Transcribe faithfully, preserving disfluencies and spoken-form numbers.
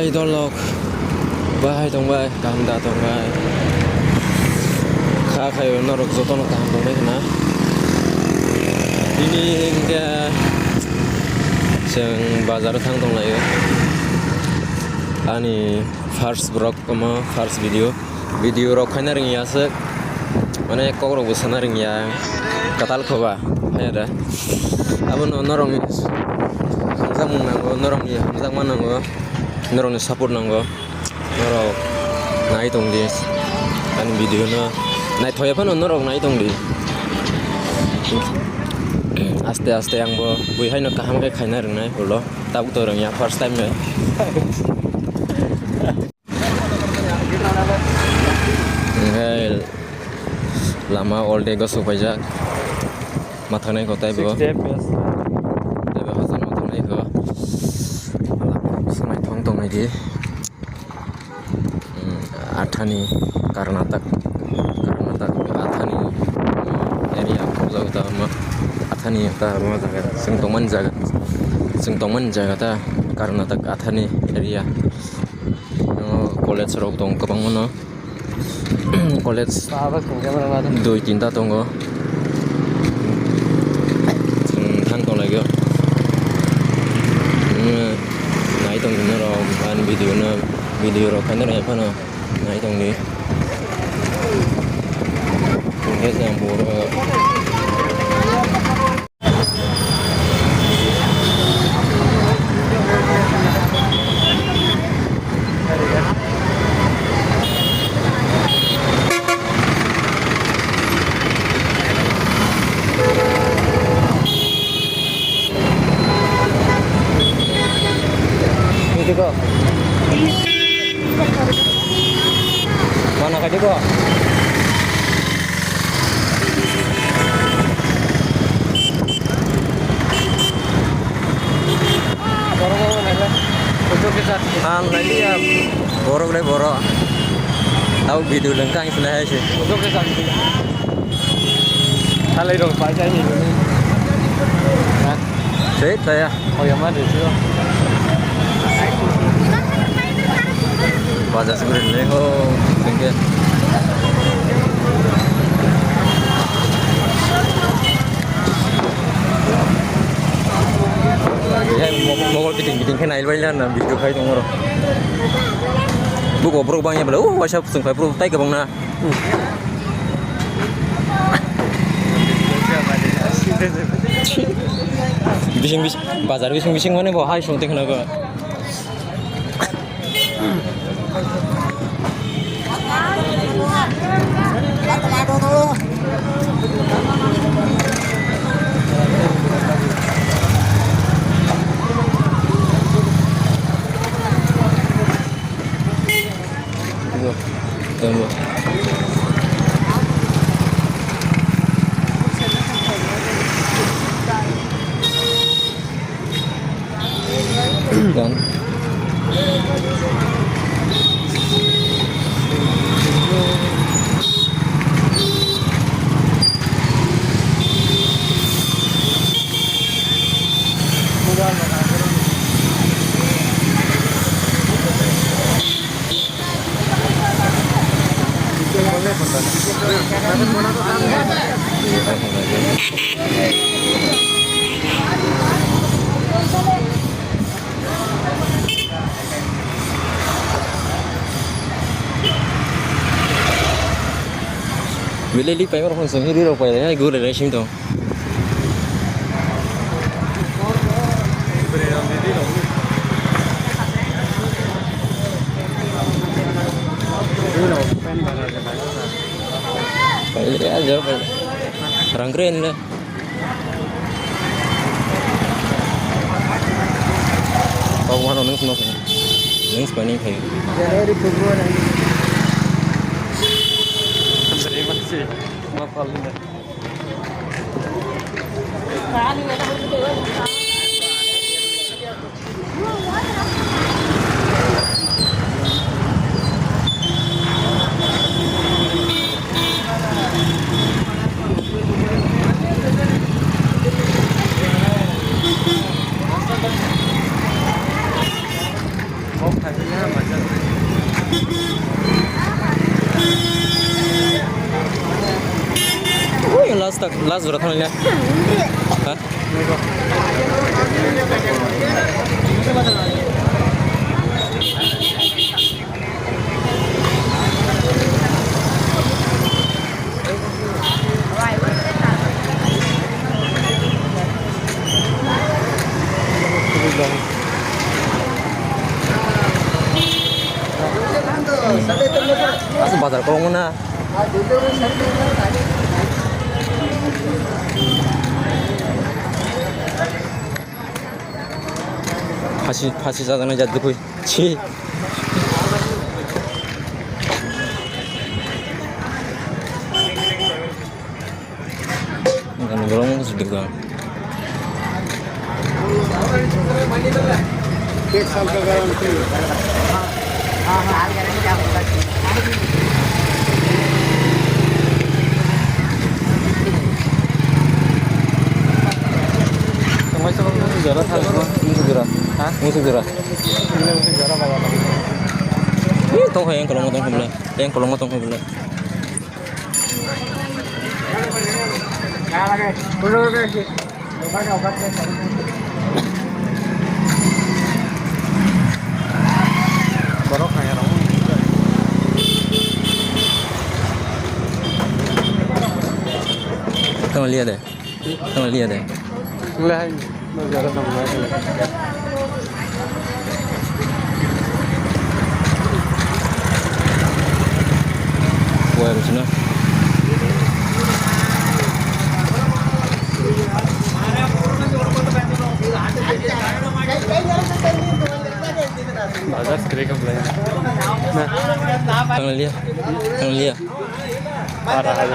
Hey dolok, bahai tongbai, kaham da tongbai. Kha khayo norok jotono kaham tongbai khna. Bini hwnkhe chwng bazar thang tonglaio. Ani first vlog, omo first video. Video rok khaina rwngya aswk, mane kok rok bo sana rwngya, kwtal khoba, haiya da. Abono norokni hamjakmung nango, norokni hamjakma nango, norokni support nango, norok nai tongdi ani video no, naithokya phano norok nai tongdi. Aste aste ang bo bui haino kaham khe khaina rwngnai ulo, tabuk to rwngya first time no. Hwnkhe lama already gosok paijak. Ma thangnai kho taibo. Sixty F P S. Taibo hajar ma thangnai kho. Lama bisingo naithok tongnai di. Hmm, athani Karnatak, Karnatak athani area khobjak ta ma athani ta ma jaga. Chwng tongmani jaga, chwng tongmani jaga ta Karnatak athani area. College rok tong kwbangma no. College dui tinta tongo. Chwng thang tonglaio. Nai tongdi norok ani video no, video rok khaina rwngya phano nai tongdi. Hwnkhe chwng borok. Ini kok. Mana ka diko? Ang lagi ya borok le borok. Tau video lengkang sini hai sih. Halai rong pai jai ni. Hah? Sweet saya. Oh, yang mana sih? Baja sugri le ho, tengke. Ya, mo-, mogol kiting kiting khe nail bai lan na, video khai tong oro. Bu ko bro bang ya bela, uh, WhatsApp sung khai bro tai ka bang na. Bising bising, bazar bising bising mane bo hai sung tengna go. Belai li paima rok phano chwng ri rok pai lai gure lai sim tong. Pai lai ya jor pai. Rang kre ni le. Kok wano nung sino sino. Nung spai nung khayo. January, February. January, March. Ma pal ni. Last jora thanglaina. Ha? Aswk bazar kwbangma na. Phasi, phasi chajaknai jat kwrwi. Chi. Ang borok wngkha sudikha. Tongkha jora thang, musuk jora. Ha? Musuk jora. Ini musuk jora bawa. Ih, tongkha yang kolong tongkha belai. Yang kolong tongkha belai. Borok kaya rok. Tong liya de. Tong liya de. Wala hai. Wala sino. Bazar sekali ka belai. Nah. Tang liya. Tang liya. Para hai.